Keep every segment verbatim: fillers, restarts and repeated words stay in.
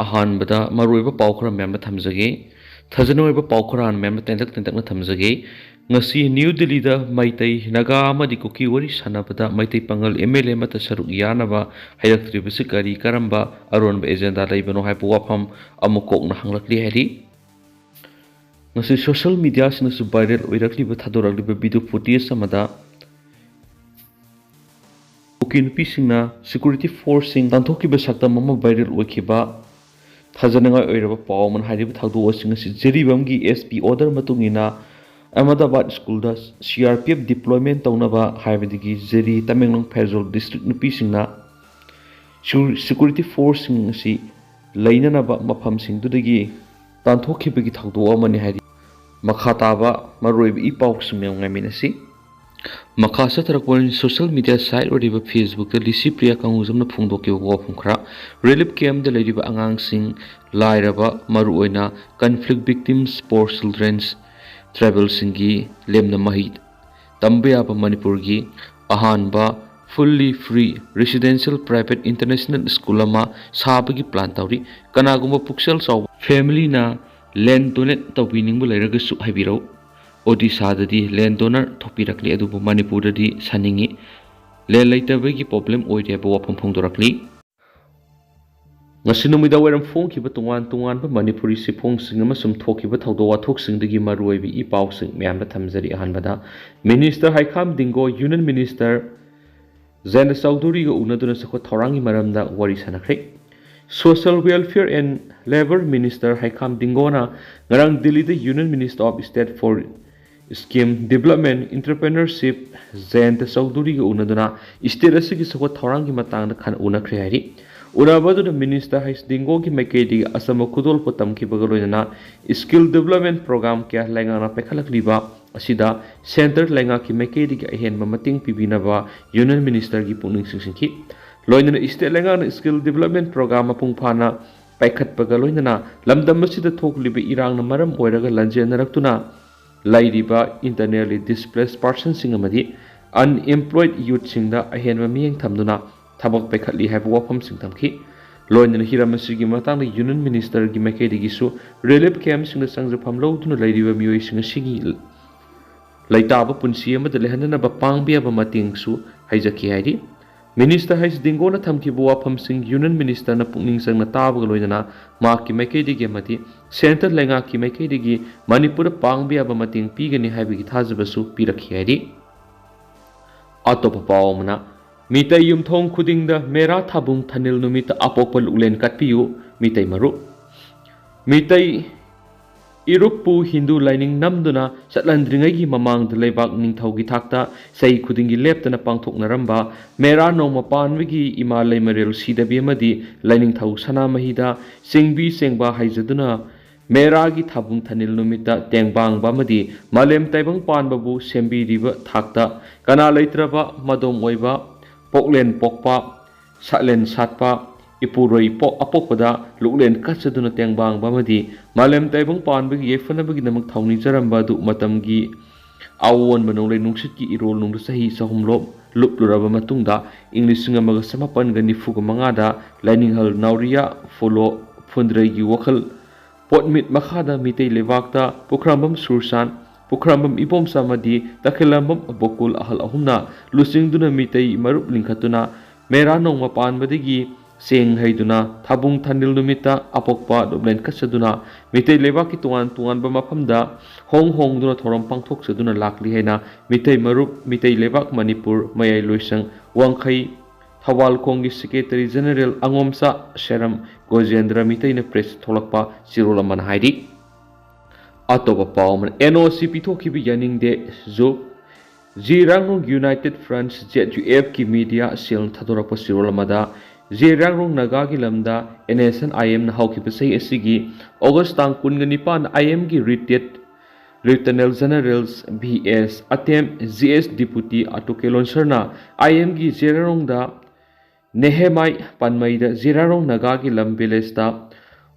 ꯑꯍꯥꯟꯕꯗ ꯃꯔꯨꯑꯣꯏꯕ ꯄꯥꯎ ꯈꯔ ꯃꯌꯥꯝꯗ ꯊꯝꯖꯒꯦ꯫ ꯊꯥꯖꯅꯤꯡꯉꯥꯏ ꯑꯣꯏꯕ ꯄꯥꯎ ꯈꯔ ꯃꯌꯥꯝꯗ ꯇꯦꯟꯇꯛ ꯇꯦꯟꯇꯛꯅ ꯊꯝꯖꯒꯦ꯫ ꯉꯁꯤ ꯅ꯭ꯌꯨ ꯗꯤꯜꯂꯤꯗ ꯃꯩꯇꯩ, ꯅꯥꯒꯥ ꯑꯃꯗꯤ ꯀꯨꯀꯤ ꯋꯥꯔꯤ ꯁꯥꯟꯅꯕꯗ ꯃꯩꯇꯩ ꯄꯥꯉꯜ ꯑꯦꯝ ꯑꯦꯜ ꯑꯦ ꯑꯃꯠꯇ ꯁꯔꯨꯛ ꯌꯥꯅꯕ ꯍꯥꯏꯔꯛꯇ꯭ꯔꯤꯕꯁꯤ ꯀꯔꯤ ꯀꯔꯝꯕ ꯑꯔꯣꯟꯕ ꯑꯦꯖꯦꯟꯗꯥ ꯂꯩꯕꯅꯣ ꯍꯥꯏꯕ ꯋꯥꯐꯝ ꯑꯃꯨꯛ ꯀꯣꯛꯅ ꯍꯪꯂꯛꯂꯤ ꯍꯥꯏꯔꯤ꯫ ꯉꯁꯤ ꯁꯣꯁꯤꯌꯦꯜ ꯃꯤꯗꯤꯌꯥꯁꯤꯡꯗꯁꯨ ꯚꯥꯏꯔꯦꯜ ꯑꯣꯏꯔꯛꯂꯤꯕ, ꯊꯥꯗꯣꯔꯛꯂꯤꯕ ꯚꯤꯗꯤꯑꯣ ꯐꯨꯇꯦꯖ ꯑꯃꯗ ꯀꯨꯀꯤ ꯅꯨꯄꯤꯁꯤꯡꯅ ꯁꯦꯀ꯭ꯌꯨꯔꯤꯇꯤ ꯐꯣꯔꯁꯁꯤꯡ ꯇꯥꯟꯊꯣꯛꯈꯤꯕ ꯁꯛꯇꯝ ꯑꯃ ꯚꯥꯏꯔꯦꯜ ꯑꯣꯏꯈꯤꯕ꯫ ꯊꯥꯖꯅꯤꯡꯉꯥꯏ ꯑꯣꯏꯔꯕ ꯄꯥꯎ ꯑꯃꯅ ꯍꯥꯏꯔꯤꯕ ꯊꯧꯗꯣꯛ ꯑꯁꯤꯡ ꯑꯁꯤ ꯖꯤꯔꯤꯕꯥꯝꯒꯤ ꯑꯦꯁ ꯄꯤ ꯑꯣꯔꯗꯔ ꯃꯇꯨꯡ ꯏꯟꯅ ꯑꯍꯃꯗꯥꯕꯥꯗ ꯁ꯭ꯀꯨꯜꯗ ꯁꯤ ꯑꯥꯔ ꯄꯤ ꯑꯦꯐ ꯗꯤꯄ꯭ꯂꯣꯏꯃꯦꯟ ꯇꯧꯅꯕ ꯍꯥꯏꯕꯗꯒꯤ ꯖꯤꯔꯤ ꯇꯃꯦꯡꯂꯣꯡ ꯐꯦꯔꯖꯣꯜ ꯗꯤꯁꯇ꯭ꯔꯤꯛ ꯅꯨꯄꯤꯁꯤꯡꯅ ꯁꯤꯀ꯭ꯌꯨ-, ꯁꯦꯀ꯭ꯌꯨꯔꯤꯇꯤ ꯐꯣꯔꯁꯁꯤꯡ ꯑꯁꯤ ꯂꯩꯅꯅꯕ ꯃꯐꯝꯁꯤꯡꯗꯨꯗꯒꯤ ꯇꯥꯟꯊꯣꯛꯈꯤꯕꯒꯤ ꯊꯧꯗꯣꯛ ꯑꯃꯅꯤ ꯍꯥꯏꯔꯤ꯫ ꯃꯈꯥ ꯇꯥꯕ ꯃꯔꯨꯑꯣꯏꯕ ꯏ ꯄꯥꯎꯁꯤꯡ ꯃꯌꯥꯝ ꯉꯥꯏꯃꯤꯟꯅꯁꯤ꯫ ꯃꯈꯥ ꯆꯠꯊꯔꯛꯄ ꯑꯣꯏꯅ ꯁꯣꯁꯤꯌꯦꯜ ꯃꯤꯗꯤꯌꯥ ꯁꯥꯏꯠ ꯑꯣꯏꯔꯤꯕ ꯐꯦꯁꯕꯨꯛꯇ ꯂꯤꯁꯤ ꯄ꯭ꯔꯤꯌꯥ ꯀꯪꯒꯨꯖꯝꯅ ꯐꯣꯡꯗꯣꯛꯈꯤꯕ ꯋꯥꯐꯝ ꯈꯔ, ꯔꯤꯂꯤꯐ ꯀꯦꯝꯞꯇ ꯂꯩꯔꯤꯕ ꯑꯉꯥꯡꯁꯤꯡ, ꯂꯥꯏꯔꯕ, ꯃꯔꯨꯑꯣꯏꯅ ꯀꯟꯐ꯭ꯂꯤꯛ ꯚꯤꯛꯇꯤꯝꯁ, ꯄꯣꯔ ꯆꯤꯜꯗ꯭ꯔꯦꯟꯁ, ꯇ꯭ꯔꯥꯏꯕꯦꯜꯁꯤꯡꯒꯤ ꯂꯦꯝꯅ ꯃꯍꯩ ꯇꯝꯕ ꯌꯥꯕ ꯃꯅꯤꯄꯨꯔꯒꯤ ꯑꯍꯥꯟꯕ fully free residential private international school ꯑꯃ ꯁꯥꯕꯒꯤ ꯄ꯭ꯂꯥꯟ ꯇꯧꯔꯤ꯫ ꯀꯅꯥꯒꯨꯝꯕ ꯄꯨꯛꯆꯦꯜ ꯆꯥꯎꯕ ꯐꯦꯃꯤꯂꯤꯅ ꯂꯦꯟ ꯗꯣꯅꯦꯠ ꯇꯧꯕꯤꯅꯤꯡꯕ ꯂꯩꯔꯒꯁꯨ ꯍꯥꯏꯕꯤꯔꯛꯎ꯫ ꯑꯣꯗꯤꯁꯥꯗꯗꯤ ꯂꯦꯟ ꯗꯣꯅꯔ ꯊꯣꯛꯄꯤꯔꯛꯂꯤ, ꯑꯗꯨꯕꯨ ꯃꯅꯤꯄꯨꯔꯗꯗꯤ ꯁꯥꯅꯤꯡꯉꯤ꯫ ꯂꯦꯟ ꯂꯩꯇꯕꯒꯤ ꯄ꯭ꯔꯣꯕ꯭ꯂꯦꯝ ꯑꯣꯏꯔꯦ ꯍꯥꯏꯕ ꯋꯥꯐꯝ ꯐꯣꯡꯗꯣꯔꯛꯂꯤ꯫ ꯉꯁꯤ ꯅꯨꯃꯤꯗꯥꯡ ꯋꯥꯏꯔꯝ ꯐꯣꯡꯈꯤꯕ ꯇꯣꯉꯥꯟ ꯇꯣꯉꯥꯟꯕ ꯃꯅꯤꯄꯨꯔꯤ ꯆꯦꯐꯣꯡꯁꯤꯡ ꯑꯃꯁꯨꯡ ꯊꯣꯛꯈꯤꯕ ꯊꯧꯗꯣꯛ ꯋꯥꯊꯣꯛꯁꯤꯡꯗꯒꯤ ꯃꯔꯨꯑꯣꯏꯕ ꯏ ꯄꯥꯎꯁꯤꯡ ꯃꯌꯥꯝꯗ ꯊꯝꯖꯔꯤ꯫ ꯑꯍꯥꯟꯕꯗ, ꯃꯤꯅꯤꯁꯇꯔ ꯍꯩꯈꯥꯝ ꯗꯤꯡꯒꯣ, ꯌꯨꯅꯤꯌꯟ ꯃꯤꯅꯤꯁꯇꯔ ꯖꯌꯟꯇ ꯆꯧꯙꯨꯔꯤꯒ ꯎꯅꯗꯨꯅ ꯆꯥꯎꯈꯠ ꯊꯧꯔꯥꯡꯒꯤ ꯃꯔꯝꯗ ꯋꯥꯔꯤ ꯁꯥꯟꯅꯈ꯭ꯔꯦ꯫ Social Welfare and Labour Minister ꯍꯩꯈꯥꯝ ꯗꯤꯡꯒꯣꯅ ꯉꯔꯥꯡ ꯗꯤꯜꯂꯤꯗ Union Minister of State for Scheme Development Entrepreneurship Jayanta ꯆꯧꯙꯨꯔꯤꯒ ꯎꯅꯗꯨꯅ ꯁ꯭ꯇꯦꯠ ꯑꯁꯤꯒꯤ ꯆꯥꯎꯈꯠ ꯊꯧꯔꯥꯡꯒꯤ ꯃꯇꯥꯡꯗ ꯈꯟꯅ ꯎꯅꯈ꯭ꯔꯦ ꯍꯥꯏꯔꯤ꯫ ꯎꯅꯕ ꯑꯗꯨꯗ ꯃꯤꯅꯤꯁꯇꯔ ꯍꯩꯁ ꯗꯤꯡꯒꯣꯒꯤ ꯃꯥꯏꯀꯩꯗꯒꯤ ꯑꯆꯝꯕ ꯈꯨꯗꯣꯜꯄꯣꯠ ꯇꯝꯈꯤꯕꯒ ꯂꯣꯏꯅꯅ ꯁ꯭ꯀꯤꯜ ꯗꯤꯕ꯭ꯂꯞꯃꯦꯟ ꯄ꯭ꯔꯣꯒ꯭ꯔꯥꯝ ꯀꯌꯥ ꯂꯩꯉꯥꯛꯅ ꯄꯥꯏꯈꯠꯂꯛꯂꯤꯕ ꯑꯁꯤꯗ ꯁꯦꯟꯇꯔ ꯂꯩꯉꯥꯛꯀꯤ ꯃꯥꯏꯀꯩꯗꯒꯤ ꯑꯍꯦꯟꯕ ꯃꯇꯦꯡ ꯄꯤꯕꯤꯅꯕ ꯌꯨꯅꯤꯌꯟ ꯃꯤꯅꯤꯁꯇꯔꯒꯤ ꯄꯨꯛꯅꯤꯡ ꯆꯤꯡꯁꯤꯟꯈꯤ꯫ ꯂꯣꯏꯅꯅ ꯁ꯭ꯇꯦꯠ ꯂꯩꯉꯥꯛꯅ ꯁ꯭ꯀꯤꯜ ꯗꯤꯕ꯭ꯂꯞꯃꯦꯟ ꯄ꯭ꯔꯣꯒ꯭ꯔꯥꯝ ꯃꯄꯨꯡ ꯐꯥꯅ ꯄꯥꯏꯈꯠꯄꯒ ꯂꯣꯏꯅꯅ ꯂꯝꯗꯝ ꯑꯁꯤꯗ ꯊꯣꯛꯂꯤꯕ ꯏꯔꯥꯡꯅ ꯃꯔꯝ ꯑꯣꯏꯔꯒ ꯂꯥꯟꯖꯦꯟꯅꯔꯛꯇꯨꯅ ꯂꯩꯔꯤꯕ ꯏꯟꯇꯔꯅꯦꯜꯂꯤ ꯗꯤꯁꯄ꯭ꯂꯦꯁ ꯄꯥꯔꯁꯟꯁꯤꯡ ꯑꯃꯗꯤ ꯑꯟꯑꯦꯝꯄ꯭ꯂꯣꯏꯗ ꯌꯨꯠꯁꯤꯡꯗ ꯑꯍꯦꯟꯕ ꯃꯤꯠꯌꯦꯡ ꯊꯝꯗꯨꯅ ꯊꯕꯛ ꯄꯥꯏꯈꯠꯂꯤ ꯍꯥꯏꯕ ꯋꯥꯐꯝꯁꯤꯡ ꯊꯝꯈꯤ꯫ ꯂꯣꯏꯅꯅ ꯍꯤꯔꯝ ꯑꯁꯤꯒꯤ ꯃꯇꯥꯡꯗ Union Minister ꯒꯤ ꯃꯥꯏꯀꯩꯗꯒꯤꯁꯨ relief camp ꯁꯤꯡꯗ ꯆꯪꯖꯐꯝ ꯂꯧꯗꯨꯅ ꯂꯩꯔꯤꯕ ꯃꯤꯑꯣꯏꯁꯤꯡ ꯑꯁꯤꯒꯤ ꯂꯩꯇꯥꯕ ꯄꯨꯟꯁꯤ ꯑꯃꯗ ꯂꯩꯍꯟꯅꯅꯕ ꯄꯥꯡꯕ ꯌꯥꯕ ꯃꯇꯦꯡꯁꯨ ꯍꯥꯏꯖꯈꯤ ꯍꯥꯏꯔꯤ꯫ Minister ꯍꯩꯁ ꯗꯤꯡꯒꯣꯅ ꯊꯝꯈꯤꯕ ꯋꯥꯐꯝꯁꯤꯡ Union Minister ꯅ ꯄꯨꯛꯅꯤꯡ ꯆꯪꯅ ꯇꯥꯕꯒ ꯂꯣꯏꯅꯅ ꯃꯍꯥꯛꯀꯤ ꯃꯥꯏꯀꯩꯗꯒꯤ ꯑꯃꯗꯤ centre ꯂꯩꯉꯥꯛꯀꯤ ꯃꯥꯏꯀꯩꯗꯒꯤ ꯃꯅꯤꯄꯨꯔꯗ ꯄꯥꯡꯕ ꯌꯥꯕ ꯃꯇꯦꯡ ꯄꯤꯒꯅꯤ ꯍꯥꯏꯕꯒꯤ ꯊꯥꯖꯕꯁꯨ ꯄꯤꯔꯛꯈꯤ ꯍꯥꯏꯔꯤ꯫ ꯑꯇꯣꯞꯄ ꯄꯥꯎ ꯑꯃꯅ, ꯃꯤꯇꯩ ꯌꯨꯝꯊꯣꯡ ꯈꯨꯗꯤꯡꯗ ꯃꯦꯔꯥ ꯊꯥꯕꯨꯡ ꯊꯥꯅꯤꯜ ꯅꯨꯃꯤꯠꯇ ꯑꯄꯣꯛꯄ ꯂꯨꯛꯂꯦꯟ ꯀꯠꯄꯤꯌꯨ, ꯃꯤꯇꯩ ꯃꯔꯨꯞ꯫ ꯃꯤꯇꯩ ꯏꯔꯨꯞꯄꯨ ꯍꯤꯟꯗꯨ ꯂꯥꯏꯅꯤꯡ ꯅꯝꯗꯨꯅ ꯆꯠꯍꯟꯗ꯭ꯔꯤꯉꯩꯒꯤ ꯃꯃꯥꯡꯗ ꯂꯩꯕꯥꯛ ꯅꯤꯡꯊꯧꯒꯤ ꯊꯥꯛꯇ ꯆꯍꯤ ꯈꯨꯗꯤꯡꯒꯤ ꯂꯦꯞꯇꯅ ꯄꯥꯡꯊꯣꯛꯅꯔꯝꯕ ꯃꯦꯔꯥ ꯅꯣꯡꯃ ꯄꯥꯟꯕꯒꯤ ꯏꯃꯥ ꯂꯩꯃꯔꯦꯜ ꯁꯤꯗꯕꯤ ꯑꯃꯗꯤ ꯂꯥꯏꯅꯤꯡꯊꯧ ꯁꯅꯥꯃꯍꯤꯗ ꯆꯤꯡꯕꯤ ꯆꯦꯡꯕ ꯍꯩꯖꯗꯨꯅ ꯃꯦꯔꯥꯒꯤ ꯊꯥꯕꯨꯡ ꯊꯥꯅꯤꯜ ꯅꯨꯃꯤꯠꯇ ꯇꯦꯡꯕꯥꯡꯕ ꯑꯃꯗꯤ ꯃꯥꯂꯦꯝ ꯇꯥꯏꯕꯪ ꯄꯥꯟꯕꯕꯨ ꯁꯦꯝꯕꯤꯔꯤꯕ ꯊꯥꯛꯇ ꯀꯅꯥ ꯂꯩꯇ꯭ꯔꯕ ꯃꯗꯣꯝ ꯑꯣꯏꯕ ꯄꯣꯛꯂꯦꯟ ꯄꯣꯛꯄ ꯁꯥꯠꯂꯦꯟ ꯁꯥꯠꯄ, ꯏꯄꯨꯔꯣꯏ ꯏꯄꯣꯛ ꯑꯄꯣꯛꯄꯗ ꯂꯨꯛꯂꯦꯟ ꯀꯠꯆꯗꯨꯅ ꯇꯦꯡꯕꯥꯡꯕ ꯑꯃꯗꯤ ꯃꯥꯂꯦꯝ ꯇꯥꯏꯕꯪ ꯄꯥꯟꯕꯒꯤ ꯌꯥꯏꯐꯅꯕꯒꯤꯗꯃꯛ ꯊꯧꯅꯤꯖꯔꯝꯕ ꯑꯗꯨ ꯃꯇꯝꯒꯤ ꯑꯑꯣꯟꯕ ꯅꯣꯡꯂꯩ ꯅꯨꯡꯁꯤꯠꯀꯤ ꯏꯔꯣꯜ ꯅꯨꯡꯗ ꯆꯍꯤ ꯆꯍꯨꯝ ꯂꯣꯞ ꯂꯨꯞꯂꯨꯔꯕ ꯃꯇꯨꯡꯗ, ꯏꯪ ꯂꯤꯁꯤꯡ ꯑꯃꯒ ꯆꯃꯥꯄꯟꯒ ꯅꯤꯐꯨꯒ ꯃꯉꯥꯗ ꯂꯥꯏꯅꯤꯡꯍꯜ ꯅꯥꯎꯔꯤꯌꯥ ꯐꯣꯂꯣ ꯐꯨꯟꯗ꯭ꯔꯩꯒꯤ ꯋꯥꯈꯜ ꯄꯣꯠꯃꯤꯠ ꯃꯈꯥꯗ ꯃꯤꯇꯩ ꯂꯩꯕꯥꯛꯇ ꯄꯨꯈ꯭ꯔꯝꯕꯝ ꯁꯨꯔꯁꯥꯟ, ꯄꯨꯈ꯭ꯔꯝꯕꯝ ꯏꯕꯣꯝꯆꯥ ꯑꯃꯗꯤ ꯇꯈꯦꯂꯝꯕꯝ ꯕꯣꯀꯨꯜ ꯑꯍꯜ ꯑꯍꯨꯝꯅ ꯂꯨꯆꯤꯡꯗꯨꯅ ꯃꯤꯇꯩ ꯃꯔꯨꯞ ꯂꯤꯡꯈꯠꯇꯨꯅ ꯃꯦꯔꯥ ꯅꯣꯡꯃ ꯄꯥꯟꯕꯗꯒꯤ ꯆꯦꯡ ꯍꯩꯗꯨꯅ ꯊꯥꯕꯨꯡ ꯊꯥꯅꯤꯜ ꯅꯨꯃꯤꯠꯇ ꯑꯄꯣꯛꯄ ꯂꯨꯞꯂꯦꯟ ꯀꯠꯆꯗꯨꯅ ꯃꯤꯇꯩ ꯂꯩꯕꯥꯛꯀꯤ ꯇꯣꯉꯥꯟ ꯇꯣꯉꯥꯟꯕ ꯃꯐꯝꯗ ꯍꯣꯡ ꯍꯣꯡꯗꯨꯅ ꯊꯧꯔꯝ ꯄꯥꯡꯊꯣꯛꯆꯗꯨꯅ ꯂꯥꯛꯂꯤ ꯍꯥꯏꯅ ꯃꯤꯇꯩ ꯃꯔꯨꯞ, ꯃꯤꯇꯩ ꯂꯩꯕꯥꯛ ꯃꯅꯤꯄꯨꯔ, ꯃꯌꯥꯏ ꯂꯣꯏꯁꯪ, ꯋꯥꯡꯈꯩ, ꯊꯧꯕꯥꯜ ꯈꯣꯡꯒꯤ Secretary General ꯑꯉꯣꯝꯆꯥ ꯁꯦꯔꯝ ꯒꯣꯖꯦꯟꯗ꯭ꯔ ꯃꯤꯇꯩꯅ press ꯊꯣꯛꯂꯛꯄ ꯆꯦꯔꯣꯜ ꯑꯃꯅ ꯍꯥꯏꯔꯤ꯫ ꯑꯇꯣꯞꯄ ꯄꯥꯎ ꯑꯃꯅ, N O C ꯄꯤꯊꯣꯛꯈꯤꯕ ꯌꯥꯅꯤꯡꯗꯦ ꯖꯨ Zeliangrong United Front, Z U F ꯀꯤ media cell ꯊꯥꯗꯣꯔꯛꯄ ꯆꯦꯔꯣꯜ ꯑꯃꯗ, ꯖꯤꯔꯥꯡꯔꯣꯡ ꯅꯥꯒꯥꯒꯤ ꯂꯝꯗ N S N I M ꯅ ꯍꯧꯈꯤꯕ ꯆꯍꯤ ꯑꯁꯤꯒꯤ August ꯇꯥꯡ ꯀꯨꯟꯒ ꯅꯤꯄꯥꯟ I M ꯒꯤ retired Lieutenant General V S item, G S Deputy ꯑꯇꯣ ꯀꯦꯂꯣꯟꯁꯔꯅ I M ꯒꯤ ꯖꯤꯔꯥꯡꯔꯣꯡꯗ ꯅꯦꯍꯦꯃꯥꯏ ꯄꯥꯟꯃꯩꯗ ꯖꯤꯔꯥꯡꯔꯣꯡ ꯅꯥꯒꯥꯒꯤ ꯂꯝ village ꯇ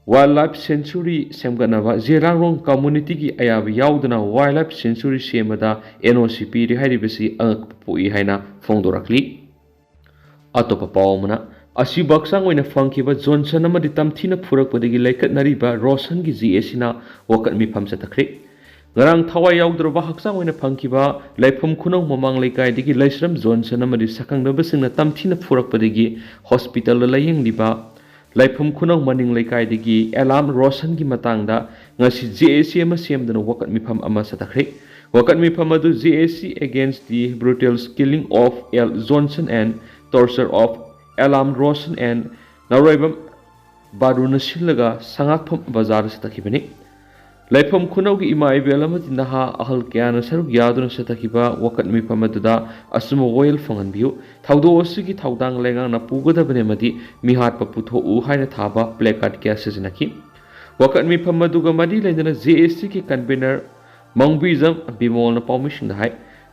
wildlife sanctuary ꯁꯦꯝꯒꯠꯅꯕ ꯖꯤꯔꯥꯡꯔꯣꯡ community ꯒꯤ ꯑꯌꯥꯕ ꯌꯥꯎꯗꯅ wildlife sanctuary ꯁꯦꯝꯕꯗ N O C ꯄꯤꯔꯤ ꯍꯥꯏꯔꯤꯕꯁꯤ ꯑꯉꯛꯄ ꯄꯣꯛꯏ ꯍꯥꯏꯅ ꯐꯣꯡꯗꯣꯔꯛꯂꯤ꯫ ꯑꯇꯣꯞꯄ ꯄꯥꯎ ꯑꯃꯅ, ꯑꯁꯤꯕꯨ ꯍꯛꯆꯥꯡ ꯑꯣꯏꯅ ꯐꯪꯈꯤꯕ ꯖꯣꯟꯁꯟ ꯑꯃꯗꯤ ꯇꯝꯊꯤꯅ ꯐꯨꯔꯛꯄꯗꯒꯤ ꯂꯩꯀꯠꯅꯔꯤꯕ ꯔꯣꯁꯟꯒꯤ ꯖꯦ ꯑꯦ ꯁꯤꯅ ꯋꯥꯀꯠ ꯃꯤꯐꯝ ꯆꯠꯊꯈ꯭ꯔꯦ꯫ ꯉꯔꯥꯡ ꯊꯋꯥꯏ ꯌꯥꯎꯗ꯭ꯔꯕ ꯍꯛꯆꯥꯡ ꯑꯣꯏꯅ ꯐꯪꯈꯤꯕ ꯂꯩꯐꯝ ꯈꯨꯅꯧ ꯃꯃꯥꯡ ꯂꯩꯀꯥꯏꯗꯒꯤ ꯂꯩꯁ꯭ꯔꯝ ꯖꯣꯟꯁꯟ ꯑꯃꯗꯤ ꯁꯛꯈꯪꯅꯕꯁꯤꯡꯅ ꯇꯝꯊꯤꯅ ꯐꯨꯔꯛꯄꯗꯒꯤ ꯍꯣꯁꯄꯤꯇꯥꯜꯗ ꯂꯥꯌꯦꯡꯂꯤꯕ ꯂꯩꯐꯝ ꯈꯨꯅꯧ ꯃꯅꯤꯡ ꯂꯩꯀꯥꯏꯗꯒꯤ ꯑꯦꯂꯥꯝ ꯔꯣꯁꯟꯒꯤ ꯃꯇꯥꯡꯗ ꯉꯁꯤ ꯖꯦ ꯑꯦ ꯁꯤ ꯑꯃ ꯁꯦꯝꯗꯨꯅ ꯋꯥꯀꯠ ꯃꯤꯐꯝ ꯑꯃ ꯆꯠꯊꯈ꯭ꯔꯦ꯫ ꯋꯥꯀꯠ ꯃꯤꯐꯝ ꯑꯗꯨ J A C against the brutal killing of L Johnson and torture of Alam Roshan and ꯅꯥꯎꯔꯦꯝꯕꯝ ꯕꯥꯔꯨꯅ ꯁꯤꯜꯂꯒ ꯁꯉꯥꯛꯐꯝ ꯕꯖꯥꯔꯗ ꯆꯠꯊꯈꯤꯕꯅꯤ꯫ ꯂꯩꯐꯝ ꯈꯨꯅꯧꯒꯤ ꯏꯃꯥ ꯏꯕꯦꯜ ꯑꯃꯗꯤ ꯅꯍꯥ ꯑꯍꯜ ꯀꯌꯥꯅ ꯁꯔꯨꯛ ꯌꯥꯗꯨꯅ ꯆꯠꯊꯈꯤꯕ ꯋꯥꯀꯠ ꯃꯤꯐꯝ ꯑꯗꯨꯗ ꯑꯆꯨꯝꯕ ꯋꯥꯌꯦꯜ ꯐꯪꯍꯟꯕꯤꯌꯨ, ꯊꯧꯗꯣꯛ ꯑꯁꯤꯒꯤ ꯊꯧꯗꯥꯡ ꯂꯩꯉꯥꯛꯅ ꯄꯨꯒꯗꯕꯅꯤ ꯑꯃꯗꯤ ꯃꯤꯍꯥꯠꯄ ꯄꯨꯊꯣꯛꯎ ꯍꯥꯏꯅ ꯊꯥꯕ placard ꯀꯌꯥ ꯁꯤꯖꯤꯟꯅꯈꯤ꯫ ꯋꯥꯀꯠ ꯃꯤꯐꯝ ꯑꯗꯨꯒ ꯃꯔꯤ ꯂꯩꯅꯅ J A C ꯒꯤ convener ꯃꯪꯕꯤꯖꯝ ꯕꯤꯃꯣꯜꯅ ꯄꯥꯎꯃꯤꯁꯤꯡꯗ ꯍꯥꯏ,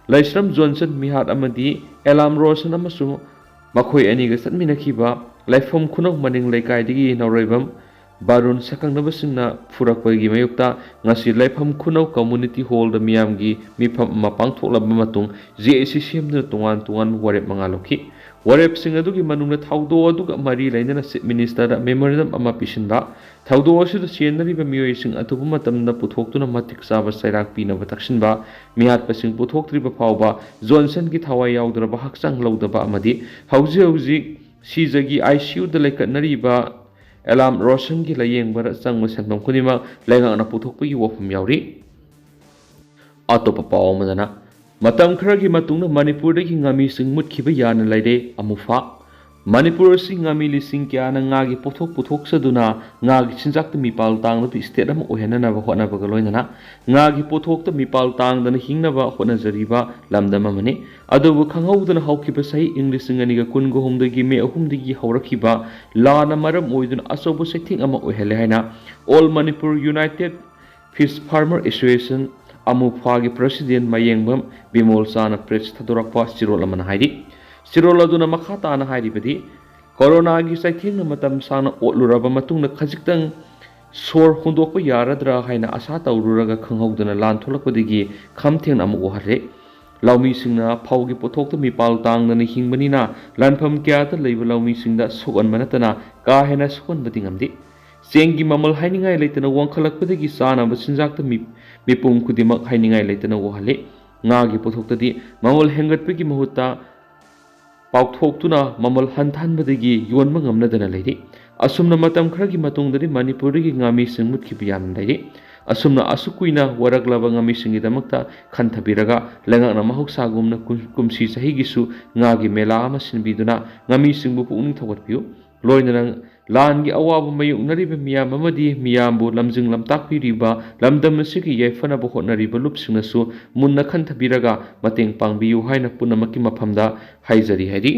ꯂꯩꯁ꯭ꯔꯝ ꯖꯣꯟꯁꯟ ꯃꯤꯍꯥꯠ ꯑꯃꯗꯤ ꯑꯦꯂꯥꯝ ꯔꯣꯁꯟ ꯑꯃꯁꯨꯡ ꯃꯈꯣꯏ ꯑꯅꯤꯒ ꯆꯠꯃꯤꯟꯅꯈꯤꯕ ꯂꯩꯐꯝ ꯈꯨꯅꯧ ꯃꯅꯤꯡ ꯂꯩꯀꯥꯏꯗꯒꯤ ꯅꯥꯎꯔꯦꯝꯕꯝ ꯕꯥꯔꯨꯟ ꯁꯛꯈꯪꯅꯕꯁꯤꯡꯅ ꯐꯨꯔꯛꯄꯒꯤ ꯃꯥꯌꯣꯛꯇ ꯉꯁꯤ ꯂꯩꯐꯝ ꯈꯨꯅꯧ community hall ꯗ ꯃꯤꯌꯥꯝꯒꯤ ꯃꯤꯐꯝ ꯑꯃ ꯄꯥꯡꯊꯣꯛꯂꯕ ꯃꯇꯨꯡ J A C ꯁꯦꯝꯗꯨꯅ ꯇꯣꯉꯥꯟ ꯇꯣꯉꯥꯟꯕ ꯋꯥꯔꯦꯞ ꯃꯉꯥ ꯂꯧꯈꯤ꯫ ꯋꯥꯔꯦꯞꯁꯤꯡ ꯑꯗꯨꯒꯤ ꯃꯅꯨꯡꯗ ꯊꯧꯗꯣꯛ ꯑꯗꯨꯒ ꯃꯔꯤ ꯂꯩꯅꯅ Chief Minister ꯗ memorandum ꯑꯃ ꯄꯤꯁꯤꯟꯕ, ꯊꯧꯗꯣꯛ ꯑꯁꯤꯗ ꯆꯦꯟꯅꯔꯤꯕ ꯃꯤꯑꯣꯏꯁꯤꯡ ꯑꯊꯨꯕ ꯃꯇꯝꯗ ꯄꯨꯊꯣꯛꯇꯨꯅ ꯃꯇꯤꯛ ꯆꯥꯕ ꯆꯩꯔꯥꯛ ꯄꯤꯅꯕ ꯇꯛꯁꯤꯟꯕ, ꯃꯤꯍꯥꯠꯄꯁꯤꯡ ꯄꯨꯊꯣꯛꯇ꯭ꯔꯤꯕ ꯐꯥꯎꯕ ꯖꯣꯟꯁꯟꯒꯤ ꯊꯋꯥꯏ ꯌꯥꯎꯗ꯭ꯔꯕ ꯍꯛꯆꯥꯡ ꯂꯧꯗꯕ ꯑꯃꯗꯤ ꯍꯧꯖꯤꯛ ꯍꯧꯖꯤꯛ ꯁꯤꯖꯒꯤ I C U ꯗ ꯂꯩꯀꯠꯅꯔꯤꯕ ꯑꯦꯂꯥꯝ ꯔꯣꯁꯟꯒꯤ ꯂꯥꯌꯦꯡꯕꯗ ꯆꯪꯕ ꯁꯦꯟꯐꯝ ꯈꯨꯗꯤꯡꯃꯛ ꯂꯩꯉꯥꯛꯅ ꯄꯨꯊꯣꯛꯄꯒꯤ ꯋꯥꯐꯝ ꯌꯥꯎꯔꯤ꯫ ꯑꯇꯣꯞꯄ ꯄꯥꯎ ꯑꯃꯗꯅ, ꯃꯇꯝ ꯈꯔꯒꯤ ꯃꯇꯨꯡꯗ ꯃꯅꯤꯄꯨꯔꯗꯒꯤ ꯉꯥꯃꯤꯁꯤꯡ ꯃꯨꯠꯈꯤꯕ ꯌꯥꯅ ꯂꯩꯔꯦ, ꯑꯃꯨꯐꯥ꯫ ꯃꯅꯤꯄꯨꯔ ꯑꯁꯤ ꯉꯥꯃꯤ ꯂꯤꯁꯤꯡ ꯀꯌꯥꯅ ꯉꯥꯒꯤ ꯄꯣꯠꯊꯣꯛ ꯄꯨꯊꯣꯛꯆꯗꯨꯅ ꯉꯥꯒꯤ ꯆꯤꯟꯖꯥꯛꯇ ꯃꯤꯄꯥꯜ ꯇꯥꯡꯂꯕ state ꯑꯃ ꯑꯣꯏꯍꯟꯅꯅꯕ ꯍꯣꯠꯅꯕꯒ ꯂꯣꯏꯅꯅ ꯉꯥꯒꯤ ꯄꯣꯠꯊꯣꯛꯇ ꯃꯤꯄꯥꯜ ꯇꯥꯡꯗꯅ ꯍꯤꯡꯅꯕ ꯍꯣꯠꯅꯖꯔꯤꯕ ꯂꯝꯗꯝ ꯑꯃꯅꯤ꯫ ꯑꯗꯨꯕꯨ ꯈꯪꯍꯧꯗꯅ ꯍꯧꯈꯤꯕ ꯆꯍꯤ ꯏꯪ ꯂꯤꯁꯤꯡ ꯑꯅꯤꯒ ꯀꯨꯟꯒ ꯍꯨꯝꯗꯣꯏꯒꯤ ꯃꯦ ꯑꯍꯨꯝꯗꯒꯤ ꯍꯧꯔꯛꯈꯤꯕ ꯂꯥꯟꯅ ꯃꯔꯝ ꯑꯣꯏꯗꯨꯅ ꯑꯆꯧꯕ ꯆꯩꯊꯦꯡ ꯑꯃ ꯑꯣꯏꯍꯜꯂꯦ ꯍꯥꯏꯅ All Manipur United Fish Farmer Association, ꯑꯃꯨꯐꯥꯒꯤ president ꯃꯌꯦꯡꯕꯝ ꯕꯤꯃꯣꯜ ꯆꯥꯅ press ꯊꯥꯗꯣꯔꯛꯄ ꯆꯦꯔꯣꯜ ꯑꯃꯅ ꯍꯥꯏꯔꯤ꯫ ꯆꯦꯔꯣꯜ ꯑꯗꯨꯅ ꯃꯈꯥ ꯇꯥꯅ ꯍꯥꯏꯔꯤꯕꯗꯤ, ꯀꯣꯔꯣꯅꯥꯒꯤ ꯆꯩꯊꯦꯡꯅ ꯃꯇꯝ ꯁꯥꯡꯅ ꯑꯣꯠꯂꯨꯔꯕ ꯃꯇꯨꯡꯗ ꯈꯖꯤꯛꯇꯪ ꯁꯣꯔ ꯍꯣꯟꯗꯣꯛꯄ ꯌꯥꯔꯗ꯭ꯔꯥ ꯍꯥꯏꯅ ꯑꯁꯥ ꯇꯧꯔꯨꯔꯒ ꯈꯪꯍꯧꯗꯅ ꯂꯥꯟ ꯊꯣꯛꯂꯛꯄꯗꯒꯤ ꯈꯝ ꯊꯦꯡꯅ ꯑꯃꯨꯛ ꯋꯥꯍꯜꯂꯦ꯫ ꯂꯧꯃꯤꯁꯤꯡꯅ ꯐꯧꯒꯤ ꯄꯣꯠꯊꯣꯛꯇ ꯃꯤꯄꯥꯜ ꯇꯥꯡꯗꯅ ꯍꯤꯡꯕꯅꯤꯅ ꯂꯥꯟꯐꯝ ꯀꯌꯥꯗ ꯂꯩꯕ ꯂꯧꯃꯤꯁꯤꯡꯗ ꯁꯣꯛꯍꯟꯕ ꯅꯠꯇꯅ ꯀꯥ ꯍꯦꯟꯅ ꯁꯣꯛꯍꯟꯕꯗꯤ ꯉꯝꯗꯦ꯫ ꯆꯦꯡꯒꯤ ꯃꯃꯜ ꯍꯥꯏꯅꯤꯡꯉꯥꯏ ꯂꯩꯇꯅ ꯋꯥꯡꯈꯠꯂꯛꯄꯗꯒꯤ ꯆꯥꯅꯕ ꯆꯤꯟꯖꯥꯛꯇ ꯃꯤ-, ꯃꯤꯄꯨꯝ ꯈꯨꯗꯤꯡꯃꯛ ꯍꯥꯏꯅꯤꯡꯉꯥꯏ ꯂꯩꯇꯅ ꯋꯥꯍꯜꯂꯤ꯫ ꯉꯥꯒꯤ ꯄꯣꯠꯊꯣꯛꯇꯗꯤ ꯃꯃꯜ ꯍꯦꯟꯒꯠꯄꯒꯤ ꯃꯍꯨꯠꯇ ꯄꯥꯎꯊꯣꯛꯇꯨꯅ ꯃꯃꯜ ꯍꯟꯊꯍꯟꯕꯗꯒꯤ ꯌꯣꯟꯕ ꯉꯝꯅꯗꯅ ꯂꯩꯔꯤ꯫ ꯑꯁꯨꯝꯅ ꯃꯇꯝ ꯈꯔꯒꯤ ꯃꯇꯨꯡꯗꯗꯤ ꯃꯅꯤꯄꯨꯔꯗꯒꯤ ꯉꯥꯃꯤꯁꯤꯡ ꯃꯨꯠꯈꯤꯕ ꯌꯥꯝꯅ ꯂꯩꯔꯤ꯫ ꯑꯁꯨꯝꯅ ꯑꯁꯨꯛ ꯀꯨꯏꯅ ꯋꯥꯔꯛꯂꯕ ꯉꯥꯃꯤꯁꯤꯡꯒꯤꯗꯃꯛꯇ ꯈꯟꯊꯕꯤꯔꯒ ꯂꯩꯉꯥꯛꯅ ꯃꯍꯧꯁꯥꯒꯨꯝꯅ ꯀꯨꯝ-, ꯀꯨꯝꯁꯤ ꯆꯍꯤꯒꯤꯁꯨ ꯉꯥꯒꯤ ꯃꯦꯂꯥ ꯑꯃ ꯁꯤꯟꯕꯤꯗꯨꯅ ꯉꯥꯃꯤꯁꯤꯡꯕꯨ ꯄꯨꯛꯅꯤꯡ ꯊꯧꯒꯠꯄꯤꯌꯨ꯫ ꯂꯣꯏꯅꯅ ꯂꯥꯟꯒꯤ ꯑꯋꯥꯕ ꯃꯥꯌꯣꯛꯅꯔꯤꯕ ꯃꯤꯌꯥꯝ ꯑꯃꯗꯤ ꯃꯤꯌꯥꯝꯕꯨ ꯂꯝꯖꯤꯡ ꯂꯝꯇꯥꯛꯄꯤꯔꯤꯕ ꯂꯝꯗꯝ ꯑꯁꯤꯒꯤ ꯌꯥꯏꯐꯅꯕ ꯍꯣꯠꯅꯔꯤꯕ ꯂꯨꯞꯁꯤꯡꯅꯁꯨ ꯃꯨꯟꯅ ꯈꯟꯊꯕꯤꯔꯒ ꯃꯇꯦꯡ ꯄꯥꯡꯕꯤꯌꯨ ꯍꯥꯏꯅ ꯄꯨꯝꯅꯃꯛꯀꯤ ꯃꯐꯝꯗ ꯍꯥꯏꯖꯔꯤ ꯍꯥꯏꯔꯤ꯫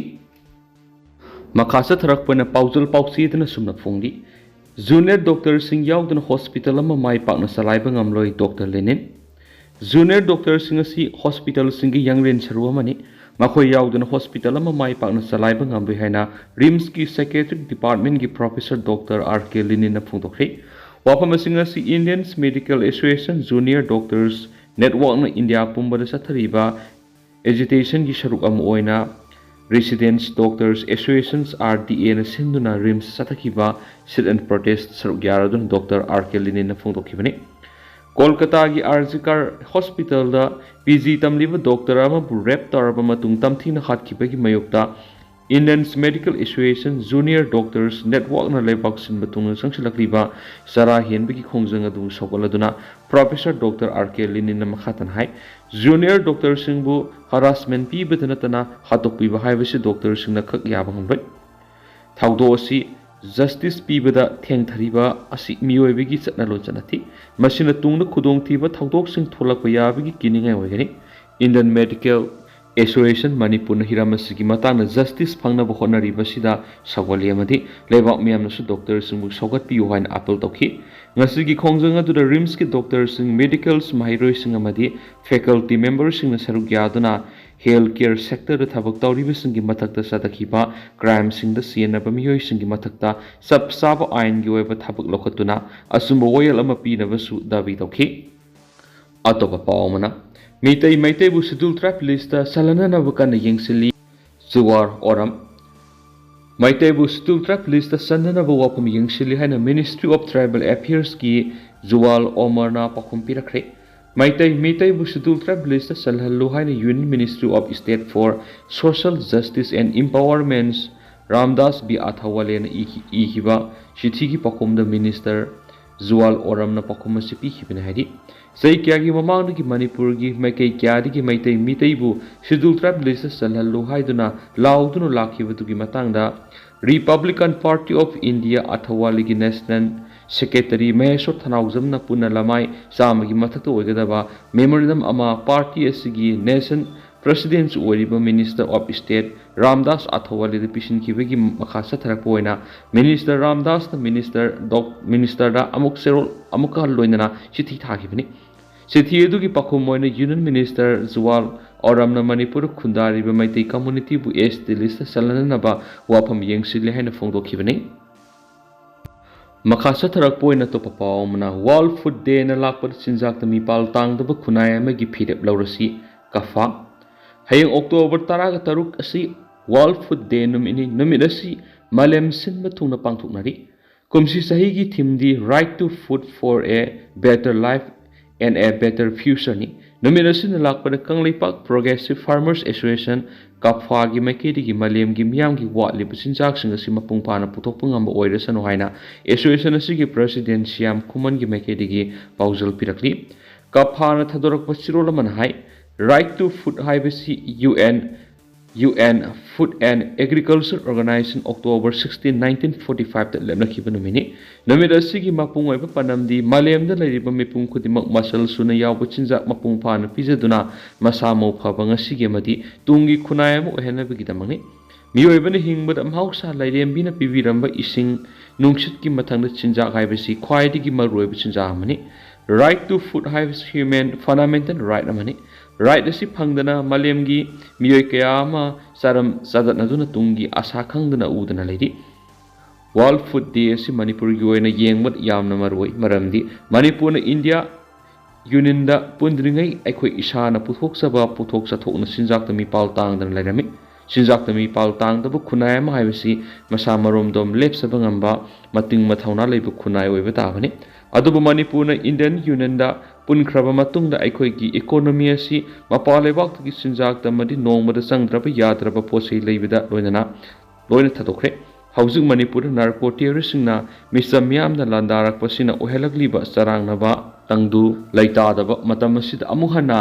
ꯃꯈꯥ ꯆꯠꯊꯔꯛꯄ ꯑꯣꯏꯅ ꯄꯥꯎꯖꯦꯜ ꯄꯥꯎꯆꯦꯗꯅ ꯁꯨꯝꯅ ꯐꯣꯡꯂꯤ꯫ ꯖꯨꯅꯤꯌꯔ ꯗꯣꯛꯇꯔꯁꯤꯡ ꯌꯥꯎꯗꯅ ꯍꯣꯁꯄꯤꯇꯥꯜ ꯑꯃ ꯃꯥꯏ ꯄꯥꯛꯅ ꯆꯂꯥꯏꯕ ꯉꯝꯂꯣꯏ, ꯗꯣꯛꯇꯔ ꯂꯦꯅꯤꯟ꯫ ꯖꯨꯅꯤꯌꯔ ꯗꯣꯛꯇꯔꯁꯤꯡ ꯑꯁꯤ ꯍꯣꯁꯄꯤꯇꯥꯜꯁꯤꯡꯒꯤ ꯌꯥꯡꯂꯦꯟ ꯁꯔꯨ ꯑꯃꯅꯤ꯫ ꯃꯈꯣꯏ ꯌꯥꯎꯗꯅ ꯍꯣꯁꯄꯤꯇꯥꯜ ꯑꯃ ꯃꯥꯏ ꯄꯥꯛꯅ ꯆꯂꯥꯏꯕ ꯉꯝꯂꯣꯏ ꯍꯥꯏꯅ ꯔꯤꯝꯁꯀꯤ psychiatric departmentꯀꯤ professor ꯗꯣꯛꯇꯔ ꯑꯥꯔ ꯀꯦ ꯂꯦꯅꯤꯟꯅ ꯐꯣꯡꯗꯣꯛꯈ꯭ꯔꯦ꯫ ꯋꯥꯐꯝ ꯑꯁꯤꯡ ꯑꯁꯤ Indians Medical Association Junior Doctors Networkꯅ ꯏꯟꯗꯤꯌꯥ ꯄꯨꯝꯕꯗ ꯆꯠꯊꯔꯤꯕ agitationꯒꯤ ꯁꯔꯨꯛ ꯑꯃ ꯑꯣꯏꯅ Residents Doctors Associations, R D Aꯅ ꯁꯤꯟꯗꯨꯅ ꯔꯤꯝꯁ ꯆꯠꯊꯈꯤꯕ sit-in protest ꯁꯔꯨꯛ ꯌꯥꯔꯗꯨꯅ doctor R K ꯂꯦꯅꯤꯟꯅ ꯐꯣꯡꯗꯣꯛꯈꯤꯕꯅꯤ꯫ ꯀꯣꯜꯀꯇꯥꯒꯤ R G car ꯍꯣꯁꯄꯤꯇꯥꯜꯗ ꯄꯤ ꯖꯤ ꯇꯝꯂꯤꯕ ꯗꯣꯛꯇꯔ ꯑꯃꯕꯨ rape ꯇꯧꯔꯕ ꯃꯇꯨꯡ ꯇꯝꯊꯤꯅ ꯍꯥꯠꯈꯤꯕꯒꯤ ꯃꯥꯌꯣꯛꯇ Indians Medical Association Junior Doctors Networkꯅ ꯂꯩꯕꯥꯛ ꯁꯤꯟꯕ ꯊꯨꯡꯅ ꯆꯪꯁꯤꯜꯂꯛꯂꯤꯕ ꯆꯔꯥ ꯍꯦꯟꯕꯒꯤ ꯈꯣꯡꯖꯪ ꯑꯗꯨ ꯁꯧꯒꯠꯂꯗꯨꯅ professor ꯗꯣꯛꯇꯔ ꯑꯥꯔ ꯀꯦ ꯂꯦꯅꯤꯟꯅ ꯃꯈꯥ ꯇꯥꯅ ꯍꯥꯏ, ꯖꯨꯅꯤꯌꯔ ꯗꯣꯛꯇꯔꯁꯤꯡꯕꯨ harassment ꯄꯤꯕꯗ ꯅꯠꯇꯅ ꯍꯥꯠꯇꯣꯛꯄꯤꯕ ꯍꯥꯏꯕꯁꯤ ꯗꯣꯛꯇꯔꯁꯤꯡꯅ ꯈꯛ ꯌꯥꯕ ꯉꯝꯂꯣꯏ꯫ ꯊꯧꯗꯣꯛ ꯑꯁꯤ justice ꯄꯤꯕꯗ ꯊꯦꯡꯊꯔꯤꯕ ꯑꯁꯤ ꯃꯤꯑꯣꯏꯕꯒꯤ ꯆꯠꯅ ꯂꯣꯟꯆꯠ ꯅꯠꯇꯦ꯫ ꯃꯁꯤꯅ ꯇꯨꯡꯗ ꯈꯨꯗꯣꯡꯊꯤꯕ ꯊꯧꯗꯣꯛꯁꯤꯡ ꯊꯣꯛꯂꯛꯄ ꯌꯥꯕꯒꯤ ꯀꯤꯅꯤꯡꯉꯥꯏ ꯑꯣꯏꯒꯅꯤ꯫ Indian Medical Association ꯃꯅꯤꯄꯨꯔꯅ ꯍꯤꯔꯝ ꯑꯁꯤꯒꯤ ꯃꯇꯥꯡꯗ justice ꯐꯪꯅꯕ ꯍꯣꯠꯅꯔꯤꯕꯁꯤꯗ ꯁꯧꯒꯠꯂꯤ ꯑꯃꯗꯤ ꯂꯩꯕꯥꯛ ꯃꯤꯌꯥꯝꯅꯁꯨ ꯗꯣꯛꯇꯔꯁꯤꯡꯕꯨ ꯁꯧꯒꯠꯄꯤꯌꯨ ꯍꯥꯏꯅ appeal ꯇꯧꯈꯤ꯫ ꯉꯁꯤꯒꯤ ꯈꯣꯡꯖꯪ ꯑꯗꯨꯗ ꯔꯤꯝꯁꯀꯤ ꯗꯣꯛꯇꯔꯁꯤꯡ, medicals ꯃꯍꯩꯔꯣꯏꯁꯤꯡ ꯑꯃꯗꯤ faculty memberꯁꯤꯡꯅ ꯁꯔꯨꯛ ꯌꯥꯗꯨꯅ health care sectorꯗ ꯊꯕꯛ ꯇꯧꯔꯤꯕꯁꯤꯡꯒꯤ ꯃꯊꯛꯇ ꯆꯠꯊꯈꯤꯕ crimeꯁꯤꯡꯗ ꯆꯦꯟꯅꯕ ꯃꯤꯑꯣꯏꯁꯤꯡꯒꯤ ꯃꯊꯛꯇ ꯆꯞ ꯆꯥꯕ ꯑꯥꯏꯟꯒꯤ ꯑꯣꯏꯕ ꯊꯕꯛ ꯂꯧꯈꯠꯇꯨꯅ ꯑꯆꯨꯝꯕ ꯋꯥꯌꯦꯜ ꯑꯃ ꯄꯤꯅꯕꯁꯨ ꯗꯥꯕꯤ ꯇꯧꯈꯤ꯫ ꯑꯇꯣꯞꯄ ꯄꯥꯎ ꯑꯃꯅ, ꯃꯤꯇꯩ ꯃꯩꯇꯩꯕꯨ Scheduled Tribe listꯇ ꯆꯜꯍꯟꯅꯅꯕ ꯀꯟꯅ ꯌꯦꯡꯁꯤꯜꯂꯤ꯫ ꯖꯨꯋꯥꯜ ꯑꯣꯔꯝ꯫ ꯃꯩꯇꯩꯕꯨ Scheduled Tribe listꯇ ꯆꯟꯅꯅꯕ ꯋꯥꯐꯝ ꯌꯦꯡꯁꯤꯜꯂꯤ ꯍꯥꯏꯅ Ministry of Tribal Affairsꯀꯤ ꯖꯨꯋꯥꯜ ꯑꯣꯃꯔꯅ ꯄꯥꯎꯈꯨꯝ ꯄꯤꯔꯛꯈ꯭ꯔꯦ꯫ ꯃꯩꯇꯩ ꯃꯤꯇꯩꯕꯨ Scheduled Tribe listꯇ ꯆꯜꯍꯜꯂꯨ ꯍꯥꯏꯅ Union Ministry of State for Social Justice and Empowerment Ramdas B ꯑꯊꯥꯋꯥꯂꯦꯅ ꯏꯈꯤ-, ꯏꯈꯤꯕ ꯆꯤꯊꯤꯒꯤ ꯄꯥꯎꯈꯨꯝꯗ Minister ꯖꯨꯋꯥꯜ ꯑꯣꯔꯝꯅ ꯄꯥꯎꯈꯨꯝ ꯑꯁꯤ ꯄꯤꯈꯤꯕꯅꯤ ꯍꯥꯏꯔꯤ꯫ ꯆꯍꯤ ꯀꯌꯥꯒꯤ ꯃꯃꯥꯡꯗꯒꯤ ꯃꯅꯤꯄꯨꯔꯒꯤ ꯃꯥꯏꯀꯩ ꯀꯌꯥꯗꯒꯤ ꯃꯩꯇꯩ ꯃꯤꯇꯩꯕꯨ Scheduled Tribe listꯇ ꯆꯜꯍꯜꯂꯨ ꯍꯥꯏꯗꯨꯅ ꯂꯥꯎꯗꯨꯅ ꯂꯥꯛꯈꯤꯕꯗꯨꯒꯤ ꯃꯇꯥꯡꯗ Republican Party of India ꯑꯊꯋꯥꯂꯤꯒꯤ National Secretary ꯃꯍꯦꯁ꯭ꯋꯔ ꯊꯅꯥꯎꯖꯝꯅ ꯄꯨꯟꯅ ꯂꯃꯥꯏ ꯆꯥꯝꯃꯒꯤ ꯃꯊꯛꯇ ꯑꯣꯏꯒꯗꯕ memorandum ꯑꯃ party ꯑꯁꯤꯒꯤ National President ꯑꯣꯏꯔꯤꯕ Minister of State ꯔꯥꯝꯗꯥꯁ ꯑꯊꯋꯥꯂꯤꯗ ꯄꯤꯁꯤꯟꯈꯤꯕꯒꯤ ꯃꯈꯥ ꯆꯠꯊꯔꯛꯄ ꯑꯣꯏꯅ Minister ꯔꯥꯝꯗꯥꯁꯅ Minister ꯗꯣꯛ-, Ministerꯗ ꯑꯃꯨꯛ ꯆꯦꯔꯣꯜ ꯑꯃꯨꯛꯀ ꯂꯣꯏꯅꯅ ꯆꯤꯊꯤ ꯊꯥꯈꯤꯕꯅꯤ꯫ ꯆꯤꯊꯤ ꯑꯗꯨꯒꯤ ꯄꯥꯎꯈꯨꯝ ꯑꯣꯏꯅ Union Minister ꯖꯨꯋꯥꯜ ꯑꯣꯔꯝꯅ ꯃꯅꯤꯄꯨꯔꯗ ꯈꯨꯟꯗꯥꯔꯤꯕ ꯃꯩꯇꯩ communityꯕꯨ ST listꯇ ꯆꯜꯍꯟꯅꯅꯕ ꯋꯥꯐꯝ ꯌꯦꯡꯁꯤꯜꯂꯤ ꯍꯥꯏꯅ ꯐꯣꯡꯗꯣꯛꯈꯤꯕꯅꯤ꯫ ꯃꯈꯥ ꯆꯠꯊꯔꯛꯄ ꯑꯣꯏꯅ ꯑꯇꯣꯞꯄ ꯄꯥꯎ ꯑꯃꯅ, World Food Dayꯅ ꯂꯥꯛꯄꯗ ꯆꯤꯟꯖꯥꯛꯇ ꯃꯤꯄꯥꯜ ꯇꯥꯡꯗꯕ ꯈꯨꯟꯅꯥꯏ ꯑꯃꯒꯤ ꯐꯤꯔꯦꯞ ꯂꯧꯔꯁꯤ, ꯀꯐꯥ꯫ ꯍꯌꯦꯡ October ꯇꯔꯥꯒ ꯇꯔꯨꯛ ꯑꯁꯤ World Food Day ꯅꯨꯃꯤꯠꯅꯤ꯫ ꯅꯨꯃꯤꯠ ꯑꯁꯤ ꯃꯥꯂꯦꯝ ꯁꯤꯟꯕ ꯊꯨꯡꯅ ꯄꯥꯡꯊꯣꯛꯅꯔꯤ꯫ ꯀꯨꯝꯁꯤ ꯆꯍꯤꯒꯤ themeꯗꯤ Right to Food for a Better Life and a Better Futureꯅꯤ꯫ ꯅꯨꯃꯤꯠ ꯑꯁꯤꯅ ꯂꯥꯛꯄꯗ ꯀꯪꯂꯩꯄꯥꯛ Progressive Farmers Association, ꯀꯐꯥꯒꯤ ꯃꯥꯏꯀꯩꯗꯒꯤ ꯃꯥꯂꯦꯝꯒꯤ ꯃꯤꯌꯥꯝꯒꯤ ꯋꯥꯠꯂꯤꯕ ꯆꯤꯟꯖꯥꯛꯁꯤꯡ ꯑꯁꯤ ꯃꯄꯨꯡ ꯐꯥꯅ ꯄꯨꯊꯣꯛꯄ ꯉꯝꯕ ꯑꯣꯏꯔꯁꯅꯨ ꯍꯥꯏꯅ association ꯑꯁꯤꯒꯤ president ꯁ꯭ꯌꯥꯝ ꯈꯨꯃꯟꯒꯤ ꯃꯥꯏꯀꯩꯗꯒꯤ ꯄꯥꯎꯖꯦꯜ ꯄꯤꯔꯛꯂꯤ꯫ ꯀꯐꯥꯅ ꯊꯥꯗꯣꯔꯛꯄ ꯆꯦꯔꯣꯜ ꯑꯃꯅ ꯍꯥꯏ, Right to Food ꯍꯥꯏꯕꯁꯤ UN, UN Food and Agriculture Organization October sixteen, nineteen forty fiveꯇ ꯂꯦꯞꯅꯈꯤꯕ ꯅꯨꯃꯤꯠꯅꯤ꯫ ꯅꯨꯃꯤꯠ ꯑꯁꯤꯒꯤ ꯃꯄꯨꯡ ꯑꯣꯏꯕ ꯄꯥꯟꯗꯝꯗꯤ ꯃꯥꯂꯦꯝꯗ ꯂꯩꯔꯤꯕ ꯃꯤꯄꯨꯝ ꯈꯨꯗꯤꯡꯃꯛ ꯃꯆꯜ ꯁꯨꯅ ꯌꯥꯎꯕ ꯆꯤꯟꯖꯥꯛ ꯃꯄꯨꯡ ꯐꯥꯅ ꯄꯤꯖꯗꯨꯅ ꯃꯁꯥ ꯃꯎ ꯐꯕ ꯉꯁꯤꯒꯤ ꯑꯃꯗꯤ ꯇꯨꯡꯒꯤ ꯈꯨꯟꯅꯥꯏ ꯑꯃ ꯑꯣꯏꯍꯟꯅꯕꯒꯤꯗꯃꯛꯅꯤ꯫ ꯃꯤꯑꯣꯏꯕꯅ ꯍꯤꯡꯕꯗ ꯃꯍꯧꯁꯥ ꯂꯥꯏꯔꯦꯝꯕꯤꯅ ꯄꯤꯕꯤꯔꯝꯕ ꯏꯁꯤꯡ, ꯅꯨꯡꯁꯤꯠꯀꯤ ꯃꯊꯪꯗ ꯆꯤꯟꯖꯥꯛ ꯍꯥꯏꯕꯁꯤ ꯈ꯭ꯋꯥꯏꯗꯒꯤ ꯃꯔꯨꯑꯣꯏꯕ ꯆꯤꯟꯖꯥꯛ ꯑꯃꯅꯤ꯫ Right to Food ꯍꯥꯏꯕꯁꯤ human fundamental right ꯑꯃꯅꯤ꯫ Right ꯑꯁꯤ ꯐꯪꯗꯅ ꯃꯥꯂꯦꯝꯒꯤ ꯃꯤꯑꯣꯏ ꯀꯌꯥ ꯑꯃ ꯆꯥꯔꯝ ꯆꯥꯗꯠꯅꯗꯨꯅ ꯇꯨꯡꯒꯤ ꯑꯁꯥ ꯈꯪꯗꯅ ꯎꯗꯅ ꯂꯩꯔꯤ꯫ World Food Day ꯑꯁꯤ ꯃꯅꯤꯄꯨꯔꯒꯤ ꯑꯣꯏꯅ ꯌꯦꯡꯕꯗ ꯌꯥꯝꯅ ꯃꯔꯨꯑꯣꯏ, ꯃꯔꯝꯗꯤ ꯃꯅꯤꯄꯨꯔꯅ ꯏꯟꯗꯤꯌꯥ ꯌꯨꯅꯤꯌꯟꯗ ꯄꯨꯟꯗ꯭ꯔꯤꯉꯩ ꯑꯩꯈꯣꯏ ꯏꯁꯥꯅ ꯄꯨꯊꯣꯛꯆꯕ ꯄꯣꯠꯊꯣꯛ ꯆꯥꯊꯣꯛꯅ ꯆꯤꯟꯖꯥꯛꯇ ꯃꯤꯄꯥꯜ ꯇꯥꯡꯗꯅ ꯂꯩꯔꯝꯃꯤ꯫ ꯆꯤꯟꯖꯥꯛꯇ ꯃꯤꯄꯥꯜ ꯇꯥꯡꯗꯕ ꯈꯨꯟꯅꯥꯏ ꯑꯃ ꯍꯥꯏꯕꯁꯤ ꯃꯁꯥ ꯃꯔꯣꯝꯗꯣꯝ ꯂꯦꯞꯆꯕ ꯉꯝꯕ ꯃꯇꯤꯡ ꯃꯊꯧꯅꯥ ꯂꯩꯕ ꯈꯨꯟꯅꯥꯏ ꯑꯣꯏꯕ ꯇꯥꯕꯅꯤ꯫ ꯑꯗꯨꯕꯨ ꯃꯅꯤꯄꯨꯔꯅ ꯏꯟꯗꯤꯌꯟ ꯌꯨꯅꯤꯌꯟꯗ ꯄꯨꯟꯈ꯭ꯔꯕ ꯃꯇꯨꯡꯗ ꯑꯩꯈꯣꯏꯒꯤ ꯏꯀꯣꯅꯣꯃꯤ ꯑꯁꯤ ꯃꯄꯥꯟ ꯂꯩꯕꯥꯛꯇꯒꯤ ꯆꯤꯟꯖꯥꯛꯇ ꯑꯃꯗꯤ ꯅꯣꯡꯃꯗ ꯆꯪꯗ꯭ꯔꯕ ꯌꯥꯗ꯭ꯔꯕ ꯄꯣꯠ ꯆꯩ ꯂꯩꯕꯗ ꯂꯣꯏꯅꯅ ꯂꯣꯏꯅ ꯊꯥꯗꯣꯛꯈ꯭ꯔꯦ꯫ ꯍꯧꯖꯤꯛ ꯃꯅꯤꯄꯨꯔꯗ ꯅꯥꯔꯀꯣ ꯇꯦꯔꯣꯔꯤꯁꯁꯤꯡꯅ ꯃꯤꯆꯝ ꯃꯤꯌꯥꯝꯅ ꯂꯥꯟꯗꯥꯔꯛꯄꯁꯤꯅ ꯑꯣꯏꯍꯜꯂꯛꯂꯤꯕ ꯆꯔꯥꯡꯅꯕ ꯇꯪꯗꯨ ꯂꯩꯇꯥꯗꯕ ꯃꯇꯝ ꯑꯁꯤꯗ ꯑꯃꯨꯛ ꯍꯟꯅ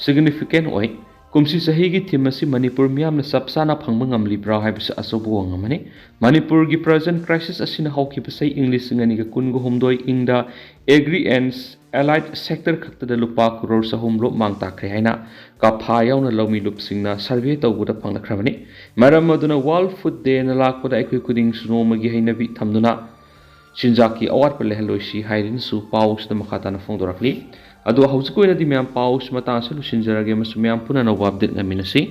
ꯁꯤꯒꯅꯤꯐꯤꯀꯦꯟ ꯑꯣꯏ꯫ ꯀꯨꯝꯁꯤ ꯆꯍꯤꯒꯤ ꯊꯤꯝ ꯑꯁꯤ ꯃꯅꯤꯄꯨꯔ ꯃꯤꯌꯥꯝꯅ ꯆꯞ ꯆꯥꯅ ꯐꯪꯕ ꯉꯝꯂꯤꯕ꯭ꯔꯥ ꯍꯥꯏꯕꯁꯤ ꯑꯆꯧꯕ ꯋꯥꯐꯝ ꯑꯃꯅꯤ꯫ ꯃꯅꯤꯄꯨꯔꯒꯤ ꯄ꯭ꯔꯖꯦꯟ ꯀ꯭ꯔꯥꯏꯁꯤꯁ ꯑꯁꯤꯅ ꯍꯧꯈꯤꯕ ꯆꯍꯤ ꯏꯪ ꯂꯤꯁꯤꯡ ꯑꯅꯤꯒ ꯀꯨꯟꯒ ꯍꯨꯝꯗꯣꯏ ꯏꯪꯗ ꯑꯦꯒ꯭ꯔꯤ ꯑꯦꯟ ꯑꯦꯂꯥꯏꯠ ꯁꯦꯛꯇꯔ ꯈꯛꯇꯗ ꯂꯨꯄꯥ ꯀꯔꯣꯔ ꯆꯍꯨꯝ ꯂꯣꯝ ꯃꯥꯡ ꯇꯥꯛꯈ꯭ꯔꯦ ꯍꯥꯏꯅ ꯀꯥꯐꯥ ꯌꯥꯎꯅ ꯂꯧꯃꯤ ꯂꯨꯞꯁꯤꯡꯅ ꯁꯔꯚꯦ ꯇꯧꯕꯗ ꯐꯪꯂꯛꯈ꯭ꯔꯕꯅꯤ꯫ ꯃꯔꯝ ꯑꯗꯨꯅ ꯋꯥꯔꯜ ꯐꯨꯗ ꯗꯦꯅ ꯂꯥꯛꯄꯗ ꯑꯩꯈꯣꯏ ꯈꯨꯗꯤꯡꯁꯨ ꯅꯣꯡꯃꯒꯤ ꯍꯩꯅꯕꯤ ꯊꯝꯗꯨꯅ ꯆꯤꯟꯖꯥꯛꯀꯤ ꯑꯋꯥꯠꯄ ꯂꯩꯍꯜꯂꯣꯏꯁꯤ ꯍꯥꯏꯗꯨꯅꯁꯨ ꯄꯥꯎꯁꯤꯗ ꯃꯈꯥ ꯇꯥꯅ ꯐꯣꯡꯗꯣꯔꯛꯂꯤ꯫ ꯑꯗꯣ ꯍꯧꯖꯤꯛꯀꯤ ꯑꯣꯏꯅꯗꯤ ꯃꯌꯥꯝ ꯄꯥꯎꯁꯤ ꯃꯇꯥꯡ ꯑꯁꯤꯗ ꯂꯣꯏꯁꯤꯟꯖꯔꯒꯦ ꯑꯃꯁꯨꯡ ꯃꯌꯥꯝ ꯄꯨꯟꯅ ꯑꯅꯧꯕ ꯑꯞꯗꯦꯠ ꯉꯥꯏꯃꯤꯟꯅꯁꯤ꯫